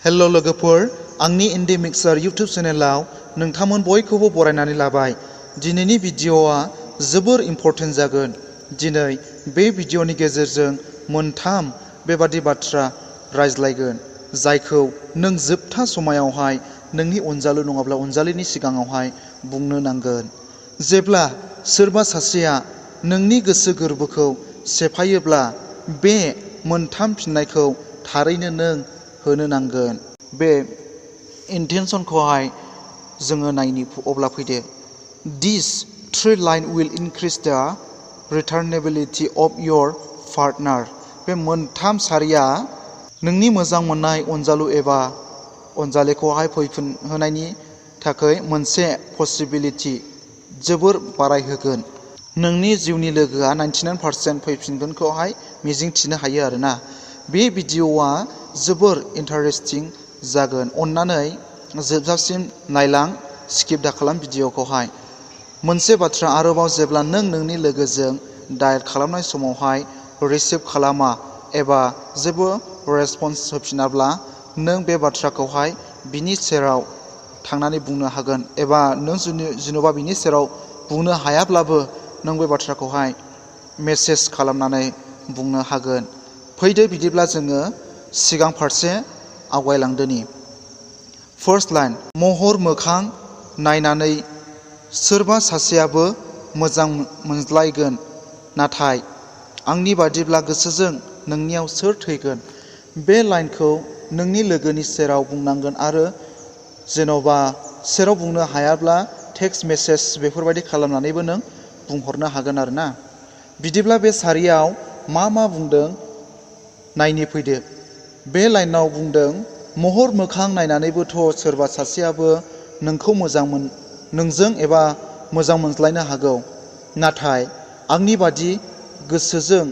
Hello लोगोफोर, आंनि इन्डी mixer YouTube चेनेलाव नोंथांमोन बयखौबो बरायनानै लाबाय। दिनैनि भिडिअआ जोबोर इम्पर्टेन्ट जागोन। दिनै बे भिडिअनि गेजेरजों मोनथाम बेबादि बाथ्रा रायज्लायगोन जायखौ नों जोबथा समायावहाय नोंनि अनजालु नङाब्ला अनजालिनि सिगाङावहाय बुंनो नांगोन। जेब्ला सोरबा सासेया नोंनि गोसो गोरबोखौ सेफायोब्ला बे मोनथाम फिननायखौ थारैनो नों होनो नांगोन। बे इन्टेन्सनखौहाय जोङो नायनि अब्ला फैदो। These three lines will increase the returnability of your partner. बे मोनथाम सारिया नोंनि मोजां मोननाय अनजालु एबा अनजालिखौहाय फैफिनहोनायनि थाखाय मोनसे पसिबिलिटि जोबोर बारायहोगोन। नोंनि जिउनि लोगोआ 99% फैफिनगोनखौहाय मिजिंथिनो हायो आरोना। बे भिडिअआ जोबोर इन्टारेस्टिं जागोन। अन्नानै जोबजासिम नायलां, स्किप दाखालाम भिडिअखौहाय। मोनसे बाथ्रा आरोबाव, जेब्ला नों नोंनि लोगोजों डायेट खालामनाय समावहाय रिसिभ खालामा एबा जेबो रेसपन्स होफिनाब्ला नों बे बाथ्राखौहाय बिनि सेराव थांनानै बुंनो हागोन, एबा नों जेन'बा बिनि सेराव बुंनो हायाब्लाबो नों बे बाथ्राखौहाय मेसेज खालामनानै बुंनो हागोन। फैदो बिदिब्ला जोङो सिगां फारसे आवगायलांदोनि। फार्स्ट लाइन, महर मोखां नायनानै सोरबा सासेयाबो मोजां मोनज्लायगोन, नाथाय आंनि बादिब्ला गोसोजों नोंनियाव सोर थैगोन? बे लाइनखौ नोंनि लोगोनि सेराव बुंनांगोन, आरो जेन'बा सेराव बुंनो हायाब्ला टेक्स्ट मेसेज बेफोरबायदि खालामनानैबो नों बुंहरनो हागोन आरोना। बिदिब्ला बे सारियाव मा बुंदों नायनि फैदो। बे लाइनाव बुंदों, महर मोखां नायनानैबोथ' सोरबा सासेयाबो नोंखौ नोंजों एबा मोजां मोनज्लायनो हागौ, नाथाय आंनि बादि गोसोजों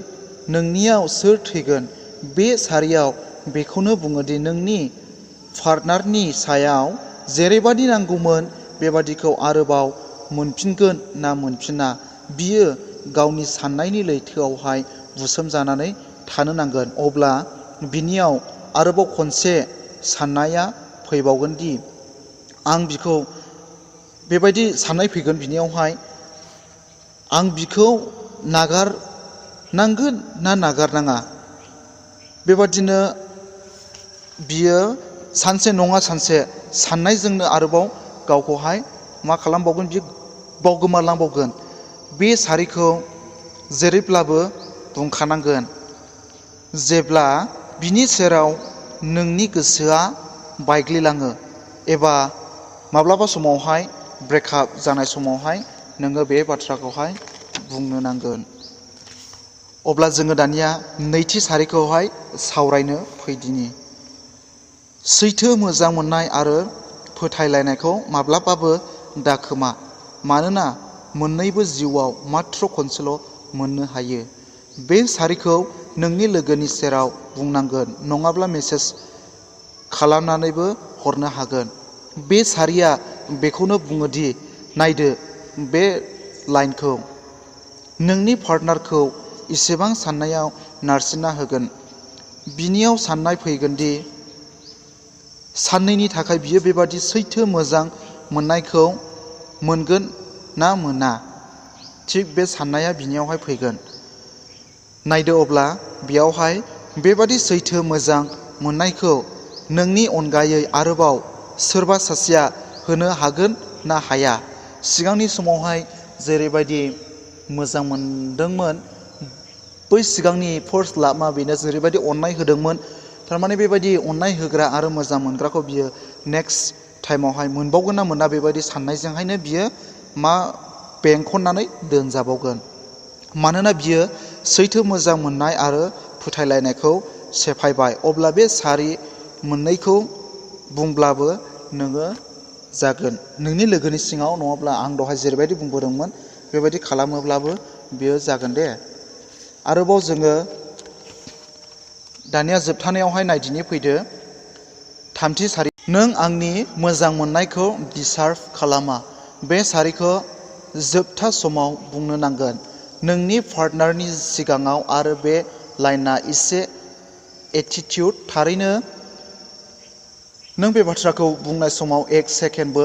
नोंनियाव सोर थैगोन? बे सारियाव बेखौनो बुङोदि नोंनि पार्टनारनि सायाव जेरैबादि नांगौमोन बेबादिखौ आरोबाव मोनफिनगोन ना मोनफिना, बियो गावनि साननायनि लैथोआवहाय बुसोमजानानै थानो नांगोन। अब्ला बिनियाव आरोबाव खनसे साननाया फैबावगोन दि आं बिखौ बेबायदि साननाय फैगोन बिनियावहाय, आं बिखौ नागारनांगोन ना नागारनाङा। बेबादिनो बियो सानसे नङा सानसे साननायजोंनो आरोबाव गावखौहाय मा खालामबावगोन, बियो बावगोमालांबावगोन। बे सारिखौ जेरैब्लाबो बुंखानांगोन। जेब्ला बिनि सेराव नोंनि गोसोआ बायग्लिलाङो एबा माब्लाबा समावहाय ब्रेकआप जानाय समावहाय नोङो बे बाथ्राखौहाय बुंनो नांगोन। अब्ला जोङो दानिया नैथि सारिखौहाय सावरायनो फैदिनि। सैथो, मोजां मोननाय आरो फोथायलायनायखौ माब्लाबाबो दाखोमा, मानोना मोननैबो जिउआव माथ्र खनसेल' मोननो हायो। बे सारिखौ नोंनि लोगोनि सेराव बुंनांगोन, नङाब्ला मेसेज खालामनानैबो हरनो हागोन। बे सारिया बेखौनो बुङोदि, नायदो बे लाइनखौ, नोंनि पार्टनारखौ इसेबां साननायाव नारसिनना होगोन, बिनियाव साननाय फैगोनदि साननैनि थाखाय बियो बेबादि सैथो मोजां मोननायखौ मोनगोन ना मोना, थिग बे साननाया बिनियावहाय फैगोन। नायदो अब्ला बेयावहाय बेबादि सैथो मोजां मोननायखौ नोंनि अनगायै आरोबाव सोरबा सासेया होनो हागोन ना हाया। सिगांनि समावहाय जेरैबायदि मोजां मोनदोंमोन, बै सिगांनि फार्स्ट लाभआ बेनो जेरैबायदि अननाय होदोंमोन, थारमाने बेबायदि अननाय होग्रा आरो मोजां मोनग्राखौ बियो नेक्स्ट टाइमावहाय मोनबावगोन ना मोना, बेबायदि साननायजोंहायनो बियो बेंखननानै दोनजाबावगोन। मानोना बियो सैथो मोजां मोननाय आरो फोथायलायनायखौ सेफायबाय। अब्ला बे सारि मोननैखौ बुंब्लाबो नोङो जागोन नोंनि लोगोनि सिङाव, नङाब्ला आं दहाय जेरैबायदि बुंबोदोंमोन बेबायदि खालामोब्लाबो बियो जागोन दे। आरोबाव जोङो दानिया जोबथानायावहाय नायदिनि फैदो। थामथि सारि, नों आंनि मोजां मोननायखौ डिसार्भ खालामा। बे सारिखौ जोबथा समाव बुंनो नांगोन नोंनि पार्टनारनि सिगाङाव, आरो बे लाइना एसे एटिटिउड, थारैनो नों बे बाथ्राखौ बुंनाय समाव 1 सेकेन्डबो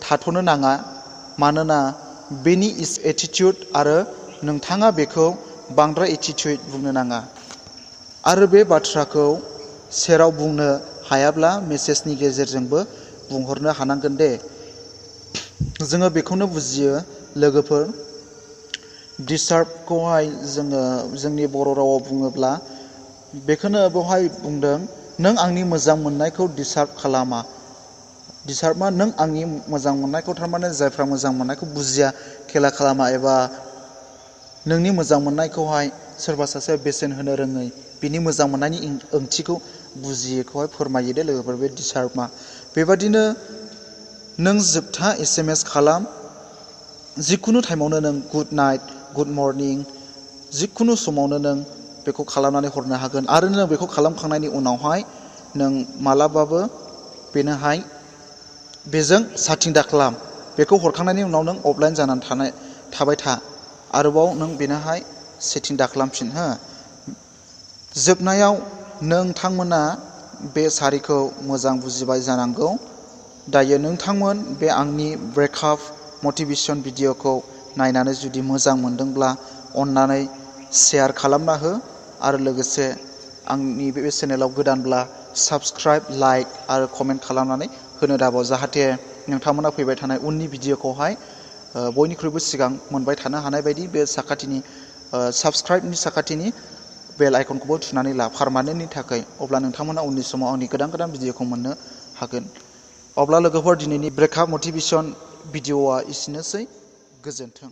थाथ'नो नाङा, मानोना बेनि एटिट्युड आरो नोंथाङा बेखौ बांद्राय एटिट्युड बुंनो नाङा। आरो बे बाथ्राखौ सेराव बुंनो हायाब्ला मेसेजनि गेजेरजोंबो बुंहरनो हानांगोन दे। जोङो बेखौनो बुजियो लोगोफोर, डिसार्भखौहाय जोङो जोंनि बर' रावाव बुङोब्ला बेखौनो बेवहाय बुंदों, नों आंनि मोजां मोननायखौ डिसार्भ खालामा। डिसार्भआ नों आंनि मोजां मोननायखौ, थारमाने जायफ्रा मोजां मोननायखौ बुजिया, खेला खालामा, एबा नोंनि मोजां मोननायखौहाय सोरबा सासेया बेसेन होनो रोङै, बिनि मोजां मोननायनि ओंथिखौ बुजियैखौहाय फोरमायो दे लोगोफोर बे डिसार्भआ। बेबादिनो नों जोबथा SMS खालाम, जिखुनु टाइमावनो नों गुड नाइट, गुड मर्निं, जिखुनु समावनो नों बेखौ खालामनानै हरनो हागोन। आरो नों बेखौ खालामखांनायनि उनावहाय नों मालाबाबो बेनोहाय बेजों साथिं दा खालाम। बेखौ हरखांनायनि उनाव नों अफलाइन जानानै थाबाय था, आरोबाव नों बेनोहाय सेटिं दा खालामफिन हो। जोबनायाव नोंथांमोना बे सारिखौ मोजां बुजिबाय जानांगौ। दायो नोंथांमोन बे आंनि ब्रेकआप मटिभेसन भिडिअखौ नायनानै जुदि मोजां मोनदोंब्ला अन्नानै शेयार खालामना हो, आरो लोगोसे आंनि बे चेनेलाव गोदानब्ला साबस्क्राइब, लाइक आरो कमेन्ट खालामनानै होनो दाबाव, जाहाथे नोंथांमोना फैबाय थानाय उननि भिडिअखौहाय बयनिख्रुइबो सिगां मोनबाय थानो हानाय बायदि बे साखाथिनि साबस्क्राइबनि साखाथिनि बेल आइकनखौबो थुनानै ला पारमानेन्टनि थाखाय। अब्ला नोंथांमोना उननि समाव आंनि गोदान गोदान भिडिअखौ मोननो हागोन। अब्ला लोगोफोर, दिनैनि ब्रेकआप मटिभेसन भिडिअआ एसेनोसै। गोजोन्थों।